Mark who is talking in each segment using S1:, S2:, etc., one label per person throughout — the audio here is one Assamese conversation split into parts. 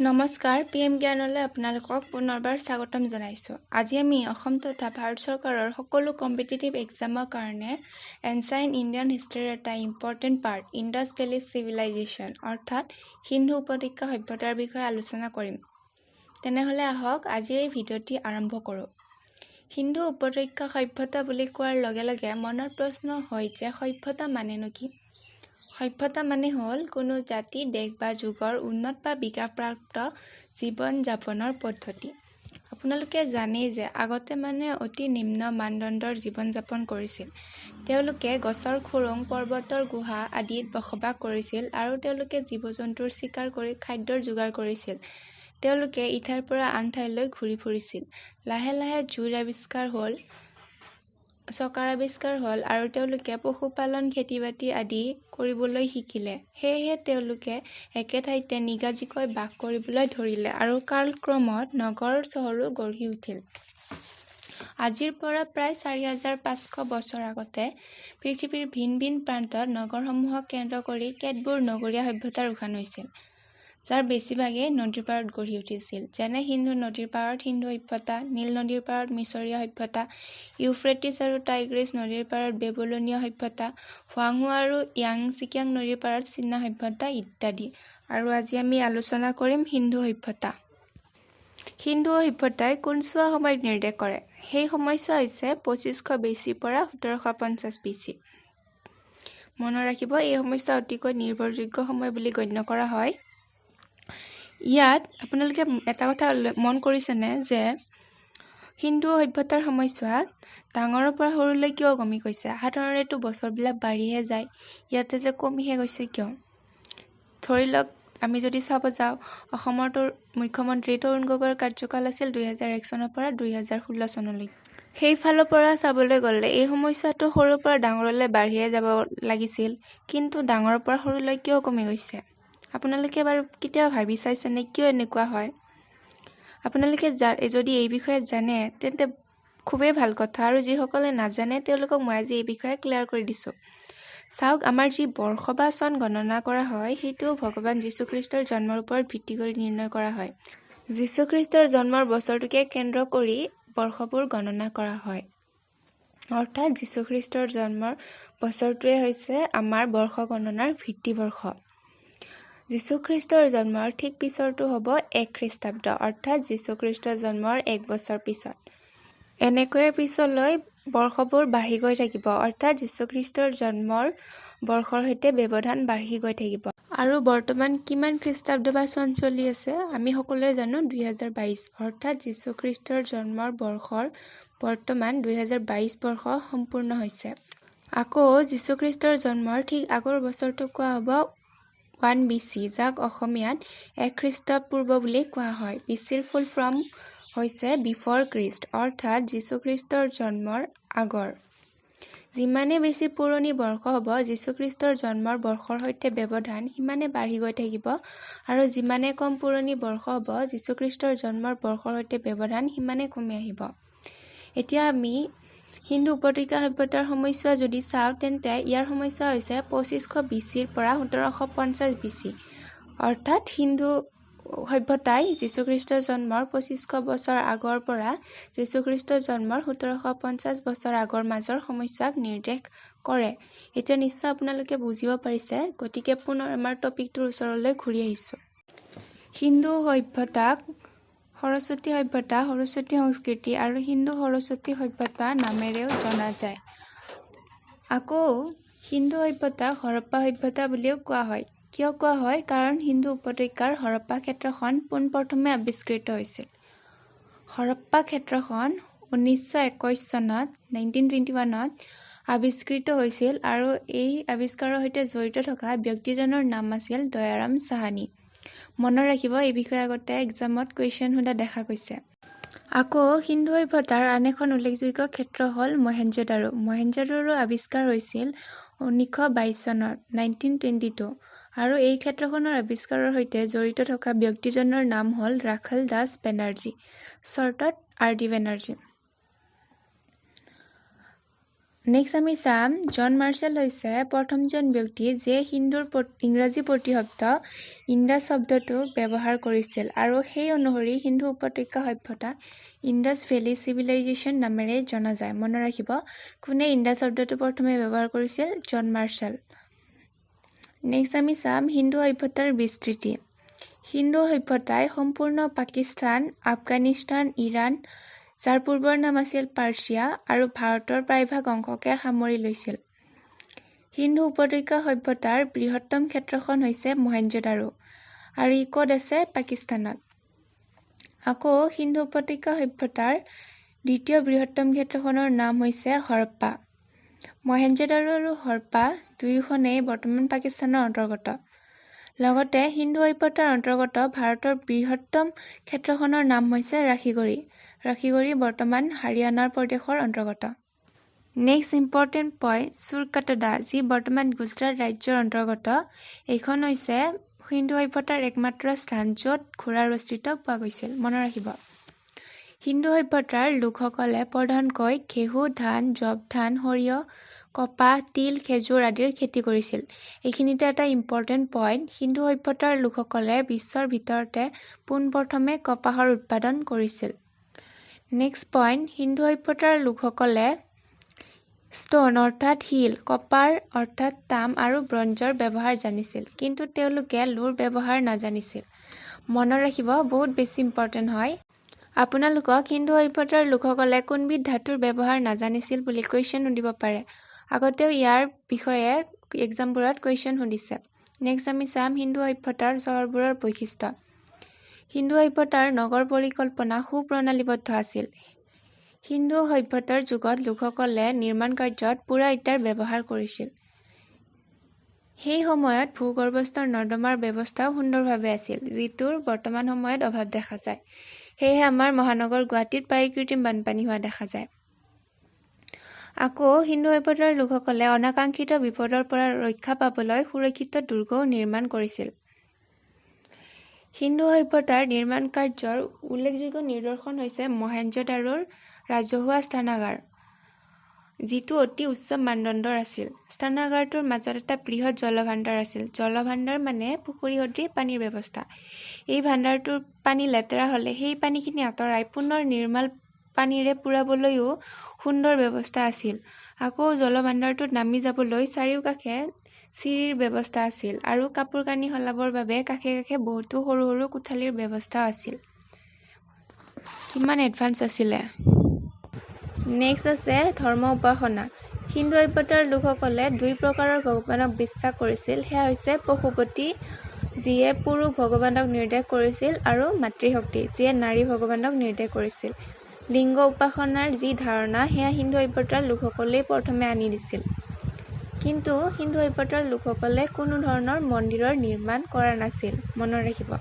S1: নমস্কাৰ, পি এম জ্ঞানলৈ আপোনালোকক পুনৰবাৰ স্বাগতম জনাইছোঁ। আজি আমি অসম তথা ভাৰত চৰকাৰৰ সকলো কম্পিটিটিভ এক্সামৰ কাৰণে এনচাইণ্ট ইণ্ডিয়ান হিষ্ট্ৰীৰ এটা important part Indus valley civilisation অৰ্থাৎ সিন্ধু উপত্যকা সভ্যতাৰ বিষয়ে আলোচনা কৰিম। তেনেহ'লে আহক, আজিৰ এই ভিডিঅ'টি আৰম্ভ কৰোঁ। সিন্ধু উপত্যকা সভ্যতা বুলি কোৱাৰ লগে লগে মনত প্ৰশ্ন হয় যে সভ্যতা মানেনো কি? সভ্যতা মানে হ'ল কোনো জাতি, দেশ বা যুগৰ উন্নত বা বিকাশপ্ৰাপ্ত জীৱন যাপনৰ পদ্ধতি। আপোনালোকে জানেই যে আগতে মানুহে অতি নিম্ন মানদণ্ডৰ জীৱন যাপন কৰিছিল। তেওঁলোকে গছৰ খোৰোং, পৰ্বতৰ গুহা আদিত বসবাস কৰিছিল আৰু তেওঁলোকে জীৱ জন্তুৰ চিকাৰ কৰি খাদ্যৰ যোগাৰ কৰিছিল। তেওঁলোকে ইঠাইৰ পৰা আন ঠাইলৈ ঘূৰি ফুৰিছিল। লাহে লাহে জুইৰ আৱিষ্কাৰ হ'ল, চকাৰ আৱিষ্কাৰ হ'ল আৰু তেওঁলোকে পশুপালন, খেতি বাতি আদি কৰিবলৈ শিকিলে। সেয়েহে তেওঁলোকে একে ঠাইতে নিগাজিকৈ বাস কৰিবলৈ ধৰিলে আৰু কালক্ৰমত নগৰ চহৰো গঢ়ি উঠিল। আজিৰ পৰা প্ৰায় 4500 বছৰ আগতে পৃথিৱীৰ ভিন ভিন প্ৰান্তত নগৰসমূহক কেন্দ্ৰ কৰি কেতবোৰ নগৰীয়া সভ্যতাৰ উত্থান হৈছিল, যাৰ বেছিভাগেই নদীৰ পাৰত গঢ়ি উঠিছিল। যেনে সিন্ধু নদীৰ পাৰত সিন্ধু সভ্যতা, নীল নদীৰ পাৰত মিছৰীয় সভ্যতা, ইউফ্ৰেটিছ আৰু টাইগ্ৰিছ নদীৰ পাৰত বেবলনীয় সভ্যতা, হোৱাংহো আৰু য়াংচিকিয়াং নদীৰ পাৰত চীনা সভ্যতা ইত্যাদি। আৰু আজি আমি আলোচনা কৰিম সিন্ধু সভ্যতা। সিন্ধু সভ্যতাই কোনছোৱা সময়ক নিৰ্দেশ কৰে? সেই সময়ছোৱা হৈছে 2500 বিচিৰ পৰা 1750 বিচি। মনত ৰাখিব, এই সময়ছোৱা অতিকৈ নিৰ্ভৰযোগ্য সময় বুলি গণ্য কৰা হয়। ইয়াত আপোনালোকে এটা কথা মন কৰিছেনে যে সিন্ধু সভ্যতাৰ সময়ছোৱাত ডাঙৰৰ পৰা সৰুলৈ কিয় কমি গৈছে? সাধাৰণতেতো বছৰবিলাক বাঢ়িহে যায়, ইয়াতে যে কমিহে গৈছে কিয়? ধৰি লওক, আমি যদি চাব যাওঁ, অসমৰ মুখ্যমন্ত্ৰী তৰুণ গগৈৰ কাৰ্যকাল আছিল 2001 চনৰ পৰা 2016 চনলৈ। সেইফালৰ পৰা চাবলৈ গ'লে এই সমস্যাটো সৰুৰ পৰা ডাঙৰলৈ বাঢ়িয়ে যাব লাগিছিল, কিন্তু ডাঙৰৰ পৰা সৰুলৈ কিয় কমি গৈছে? আপোনালোকে বাৰু কেতিয়াবা ভাবি চাইছেনে কিয় এনেকুৱা হয়? আপোনালোকে যদি এই বিষয়ে জানে তেন্তে খুবেই ভাল কথা, আৰু যিসকলে নাজানে তেওঁলোকক মই আজি এই বিষয়ে ক্লিয়াৰ কৰি দিছোঁ। চাওক, আমাৰ যি বৰ্ষ বা চন গণনা কৰা হয় সেইটো ভগৱান যীশুখ্ৰীষ্টৰ জন্মৰ ওপৰত ভিত্তি কৰি নিৰ্ণয় কৰা হয়। যীশুখ্ৰীষ্টৰ জন্মৰ বছৰটোকে কেন্দ্ৰ কৰি বৰ্ষবোৰ গণনা কৰা হয়। অৰ্থাৎ যীশুখ্ৰীষ্টৰ জন্মৰ বছৰটোৱে হৈছে আমাৰ বৰ্ষ গণনাৰ ভিত্তিবৰ্ষ। যীশুখ্ৰীষ্টৰ জন্মৰ ঠিক পিছৰটো হ'ব 1 খ্ৰীষ্টাব্দ, অৰ্থাৎ যীশুখ্ৰীষ্টৰ জন্মৰ 1 বছৰ পিছত। এনেকৈয়ে পিছলৈ বৰ্ষবোৰ বাঢ়ি গৈ থাকিব, অৰ্থাৎ যীশুখ্ৰীষ্টৰ জন্মৰ বৰ্ষৰ সৈতে ব্যৱধান বাঢ়ি গৈ থাকিব। আৰু বৰ্তমান কিমান খ্ৰীষ্টাব্দ বা চন চলি আছে আমি সকলোৱে জানো, 2022, অৰ্থাৎ যীশুখ্ৰীষ্টৰ জন্মৰ বৰ্ষৰ বৰ্তমান 2022 বৰ্ষ সম্পূৰ্ণ হৈছে। আকৌ যীশুখ্ৰীষ্টৰ জন্মৰ ঠিক আগৰ বছৰটো কোৱা হ'ব 1 বিচি, যাক অসমীয়াত 1 খ্ৰীষ্টপূৰ্ব বুলি কোৱা হয়। বিচিৰ ফুল ফৰ্ম হৈছে বিফৰ খ্ৰীষ্ট, অৰ্থাৎ যীশুখ্ৰীষ্টৰ জন্মৰ আগৰ। যিমানে বেছি পুৰণি বৰ্ষ হ'ব, যীশুখ্ৰীষ্টৰ জন্মৰ বৰ্ষৰ সৈতে ব্যৱধান সিমানে বাঢ়ি গৈ থাকিব, আৰু যিমানে কম পুৰণি বৰ্ষ হ'ব, যীশুখ্ৰীষ্টৰ জন্মৰ বৰ্ষৰ সৈতে ব্যৱধান সিমানে কমি আহিব। এতিয়া আমি সিন্ধু উপত্যকা সভ্যতাৰ সময়ছোৱা যদি চাওঁ, তেন্তে ইয়াৰ সময়ছোৱা হৈছে 2500 বিচিৰ পৰা 1750 বিচি, অৰ্থাৎ সিন্ধু সভ্যতাই যীশুখ্ৰীষ্টৰ জন্মৰ 2500 বছৰ আগৰ পৰা যীশুখ্ৰীষ্টৰ জন্মৰ 1750 বছৰ আগৰ মাজৰ সময়ছোৱাক নিৰ্দেশ কৰে। এতিয়া নিশ্চয় আপোনালোকে বুজিব পাৰিছে। গতিকে পুনৰ আমাৰ টপিকটোৰ ওচৰলৈ ঘূৰি আহিছোঁ। সিন্ধু সভ্যতাক সৰস্বতী সভ্যতা, সৰস্বতী সংস্কৃতি আৰু সিন্ধু সৰস্বতী সভ্যতা নামেৰেও জনা যায়। আকৌ সিন্ধু সভ্যতাক হৰপ্পা সভ্যতা বুলিও কোৱা হয়। কিয় কোৱা হয়? কাৰণ সিন্ধু উপত্যকাৰ হৰপ্পা ক্ষেত্ৰখন পোনপ্ৰথমে আৱিষ্কৃত হৈছিল। হৰপ্পা ক্ষেত্ৰখন 1921 চনত, 1921ত আৱিষ্কৃত হৈছিল আৰু এই আৱিষ্কাৰৰ সৈতে জড়িত থকা ব্যক্তিজনৰ নাম আছিল দয়াৰাম চাহানী। মনত ৰাখিব, এই বিষয়ে আগতে এক্সামত কুৱেশ্যন সোধা দেখা গৈছে। আকৌ সিন্ধু সভ্যতাৰ আন এখন উল্লেখযোগ্য ক্ষেত্ৰ হ'ল মহেঞ্জোদাৰো। মহেঞ্জোদাৰো আৱিষ্কাৰ হৈছিল 1922 চনত, 1922, আৰু এই ক্ষেত্ৰখনৰ আৱিষ্কাৰৰ সৈতে জড়িত থকা ব্যক্তিজনৰ নাম হ'ল ৰাখাল দাস বেনাৰ্জী, চৰ্টত আৰ ডি বেনাৰ্জী। নেক্সট আমি চাম, জন মাৰ্চেল হৈছে প্ৰথমজন ব্যক্তি যিয়ে সিন্ধুৰ ইংৰাজী প্ৰতিশব্দ ইণ্ডাছ শব্দটো ব্যৱহাৰ কৰিছিল আৰু সেই অনুসৰি সিন্ধু উপত্যকা সভ্যতাক ইণ্ডাছ ভেলী চিভিলাইজেশ্যন নামেৰে জনা যায়। মনত ৰাখিব, কোনে ইণ্ডাছ শব্দটো প্ৰথমে ব্যৱহাৰ কৰিছিল? জন মাৰ্চেল। নেক্সট আমি চাম সিন্ধু সভ্যতাৰ বিস্তৃতি। সিন্ধু সভ্যতাই সম্পূৰ্ণ পাকিস্তান, আফগানিস্তান, ইৰাণ, যাৰ পূৰ্বৰ নাম আছিল পাৰ্চিয়া, আৰু ভাৰতৰ প্ৰায়ভাগ অংশকে সামৰি লৈছিল। সিন্ধু উপত্যকা সভ্যতাৰ বৃহত্তম ক্ষেত্ৰখন হৈছে মহেঞ্জোদাৰো আৰু ই ক'ত আছে? পাকিস্তানত। আকৌ সিন্ধু উপত্যকা সভ্যতাৰ দ্বিতীয় বৃহত্তম ক্ষেত্ৰখনৰ নাম হৈছে হৰপ্পা। মহেঞ্জোদাৰো আৰু হৰপ্পা দুয়োখনেই বৰ্তমান পাকিস্তানৰ অন্তৰ্গত। লগতে সিন্ধু সভ্যতাৰ অন্তৰ্গত ভাৰতৰ বৃহত্তম ক্ষেত্ৰখনৰ নাম হৈছে ৰাখীগড়ী। ৰাখীগড়ী বৰ্তমান হাৰিয়ানাৰ প্ৰদেশৰ অন্তৰ্গত। নেক্সট ইম্পৰ্টেণ্ট পইণ্ট, চুৰকাটদা, যি বৰ্তমান গুজৰাট ৰাজ্যৰ অন্তৰ্গত, এইখন হৈছে সিন্ধু সভ্যতাৰ একমাত্ৰ স্থান য'ত ঘোঁৰাৰ অস্তিত্ব পোৱা গৈছিল। মনত ৰাখিব, সিন্ধু সভ্যতাৰ লোকসকলে প্ৰধানকৈ ঘেঁহু, ধান, যৱ ধান, সৰিয়হ, কপাহ, তিল, খেজুৰ আদিৰ খেতি কৰিছিল। এইখিনিতে এটা ইম্পৰ্টেণ্ট পইণ্ট, সিন্ধু সভ্যতাৰ লোকসকলে বিশ্বৰ ভিতৰতে পোনপ্ৰথমে কপাহৰ উৎপাদন কৰিছিল। নেক্সট পইণ্ট, সিন্ধু সভ্যতাৰ লোকসকলে ষ্ট'ন অৰ্থাৎ শিল, কপাৰ অৰ্থাৎ তাম আৰু ব্ৰঞ্জৰ ব্যৱহাৰ জানিছিল, কিন্তু তেওঁলোকে লোৰ ব্যৱহাৰ নাজানিছিল। মনত ৰাখিব, বহুত বেছি ইম্পৰ্টেণ্ট হয়। আপোনালোকক সিন্ধু সভ্যতাৰ লোকসকলে কোনবিধ ধাতুৰ ব্যৱহাৰ নাজানিছিল বুলি কুৱেশ্যন সুধিব পাৰে। আগতেও ইয়াৰ বিষয়ে এক্সামবোৰত কুৱেশ্যন সুধিছে। নেক্সট আমি চাম সিন্ধু সভ্যতাৰ চহৰবোৰৰ বৈশিষ্ট্য। সিন্ধু সভ্যতাৰ নগৰ পৰিকল্পনা সুপ্ৰণালীবদ্ধ আছিল। সিন্ধু সভ্যতাৰ যুগত লোকসকলে নিৰ্মাণ কাৰ্যত পোৰা ইটাৰ ব্যৱহাৰ কৰিছিল। সেই সময়ত ভূগৰ্ভস্থ নৰ্দমাৰ ব্যৱস্থাও সুন্দৰভাৱে আছিল, যিটোৰ বৰ্তমান সময়ত অভাৱ দেখা যায়। সেয়েহে আমাৰ মহানগৰ গুৱাহাটীত প্ৰায় কৃত্ৰিম বানপানী হোৱা দেখা যায়। আকৌ সিন্ধু সভ্যতাৰ লোকসকলে অনাকাংক্ষিত বিপদৰ পৰা ৰক্ষা পাবলৈ সুৰক্ষিত দুৰ্গও নিৰ্মাণ কৰিছিল। সিন্ধু সভ্যতাৰ নিৰ্মাণ কাৰ্যৰ উল্লেখযোগ্য নিদৰ্শন হৈছে মহেঞ্জোদাৰোৰ ৰাজহুৱা স্নানাগাৰ, যিটো অতি উচ্চ মানদণ্ডৰ আছিল। স্নানাগাৰটোৰ মাজত এটা বৃহৎ জলভাণ্ডাৰ আছিল। জলভাণ্ডাৰ মানে পুখুৰী সদৃশ পানীৰ ব্যৱস্থা। এই ভাণ্ডাৰটোৰ পানী লেতেৰা হ'লে সেই পানীখিনি আঁতৰাই পুনৰ নিৰ্মল পানীৰে পূৰাবলৈও সুন্দৰ ব্যৱস্থা আছিল। আকৌ জলভাণ্ডাৰটোত নামি যাবলৈ চাৰিওকাষে চিৰিৰ ব্যৱস্থা আছিল আৰু কাপোৰ কানি সলাবৰ বাবে কাষে কাষে বহুতো সৰু সৰু কোঠালিৰ ব্যৱস্থাও আছিল। কিমান এডভান্স আছিলে। নেক্সট আছে ধৰ্ম উপাসনা। সিন্ধু সভ্যতাৰ লোকসকলে দুই প্ৰকাৰৰ ভগৱানক বিশ্বাস কৰিছিল। সেয়া হৈছে পশুপতি, যিয়ে পুৰুষ ভগৱানক নিৰ্দেশ কৰিছিল, আৰু মাতৃশক্তি, যিয়ে নাৰী ভগৱানক নিৰ্দেশ কৰিছিল। লিংগ উপাসনাৰ যি ধাৰণা, সেয়া সিন্ধু সভ্যতাৰ লোকসকলেই প্ৰথমে আনি দিছিল। কিন্তু সিন্ধু সভ্যতাৰ লোকসকলে কোনো ধৰণৰ মন্দিৰৰ নিৰ্মাণ কৰা নাছিল। মনত ৰাখিব।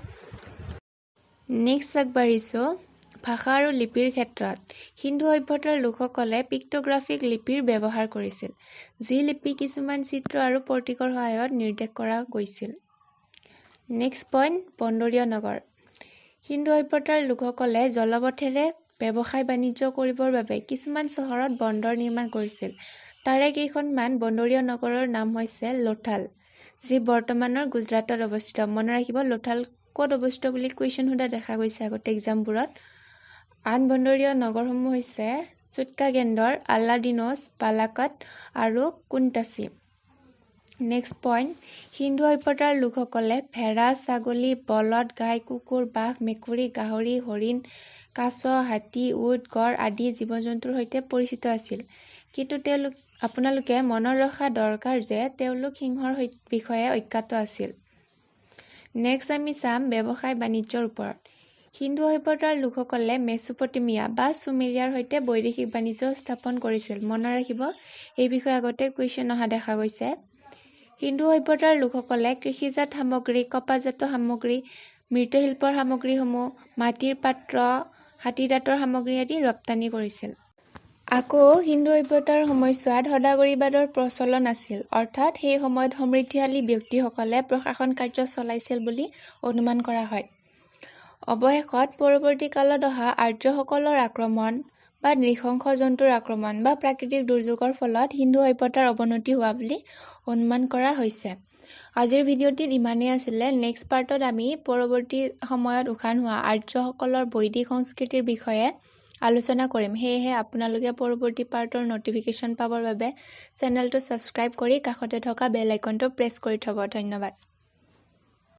S1: নেক্সট আগবাঢ়িছোঁ ভাষা আৰু লিপিৰ ক্ষেত্ৰত। সিন্ধু সভ্যতাৰ লোকসকলে পিক্টোগ্ৰাফিক লিপিৰ ব্যৱহাৰ কৰিছিল, যি লিপি কিছুমান চিত্ৰ আৰু প্ৰতীকৰ সহায়ত নিৰ্দেশ কৰা গৈছিল। নেক্সট পইণ্ট, বন্দৰীয় নগৰ। সিন্ধু সভ্যতাৰ লোকসকলে জলপথেৰে ব্যৱসায় বাণিজ্য কৰিবৰ বাবে কিছুমান চহৰত বন্দৰ নিৰ্মাণ কৰিছিল। তাৰে কেইখনমান বন্দৰীয় নগৰৰ নাম হৈছে লোথাল, যি বৰ্তমানৰ গুজৰাটত অৱস্থিত। মনত ৰাখিব, লোথাল ক'ত অৱস্থিত বুলি কুৱেশ্যন সোধা দেখা গৈছে আগতে এক্সামবোৰত। আন বন্দৰীয় নগৰসমূহ হৈছে চুটকাগেণ্ডৰ, আলাডিনোছ, বালাকাট আৰু কুন্তাচি। নেক্সট পইণ্ট, সিন্ধু সভ্যতাৰ লোকসকলে ভেড়া, ছাগলী, বলদ, গাই, কুকুৰ, বাঘ, মেকুৰী, গাহৰি, হৰিণ, কাছ, হাতী, উট, গঁড় আদি জীৱ জন্তুৰ সৈতে পৰিচিত আছিল। কিন্তু আপোনালোকে মনত ৰখা দৰকাৰ যে তেওঁলোক সিংহৰ বিষয়ে অজ্ঞাত আছিল। নেক্সট আমি চাম ব্যৱসায় বাণিজ্যৰ ওপৰত। সিন্ধু সভ্যতাৰ লোকসকলে মেচোপটেমিয়া বা চুমেৰিয়াৰ সৈতে বৈদেশিক বাণিজ্য স্থাপন কৰিছিল। মনত ৰাখিব, এই বিষয়ে আগতে কুৱেশ্যন অহা দেখা গৈছে। সিন্ধু সভ্যতাৰ লোকসকলে কৃষিজাত সামগ্ৰী, কপাহজাত সামগ্ৰী, মৃৎশিল্পৰ সামগ্ৰীসমূহ, মাটিৰ পাত্ৰ, হাতী দাঁতৰ সামগ্ৰী আদি ৰপ্তানি কৰিছিল। আকৌ সিন্ধু সভ্যতাৰ সময়ছোৱাত সদাগৰীবাদৰ প্ৰচলন আছিল, অৰ্থাৎ সেই সময়ত সমৃদ্ধিশালী ব্যক্তিসকলে প্ৰশাসন কাৰ্য চলাইছিল বুলি অনুমান কৰা হয়। অৱশেষত পৰৱৰ্তী কালত অহা আৰ্যসকলৰ আক্ৰমণ, বা নৃশংস জন্তুৰ আক্ৰমণ বা প্ৰাকৃতিক দুৰ্যোগৰ ফলত সিন্ধু সভ্যতাৰ অৱনতি হোৱা বুলি অনুমান কৰা হৈছে। আজিৰ ভিডিঅ'টিত ইমানেই আছিলে। নেক্সট পাৰ্টত আমি পৰৱৰ্তী সময়ত উত্থান হোৱা আৰ্যসকলৰ বৈদিক সংস্কৃতিৰ বিষয়ে আলোচনা কৰিম। সেয়েহে আপোনালোকে পৰৱৰ্তী পাৰ্টৰ ন'টিফিকেশ্যন পাবৰ বাবে চেনেলটো ছাবস্ক্ৰাইব কৰি কাষতে থকা বেল আইকনটো প্ৰেছ কৰি থ'ব। ধন্যবাদ।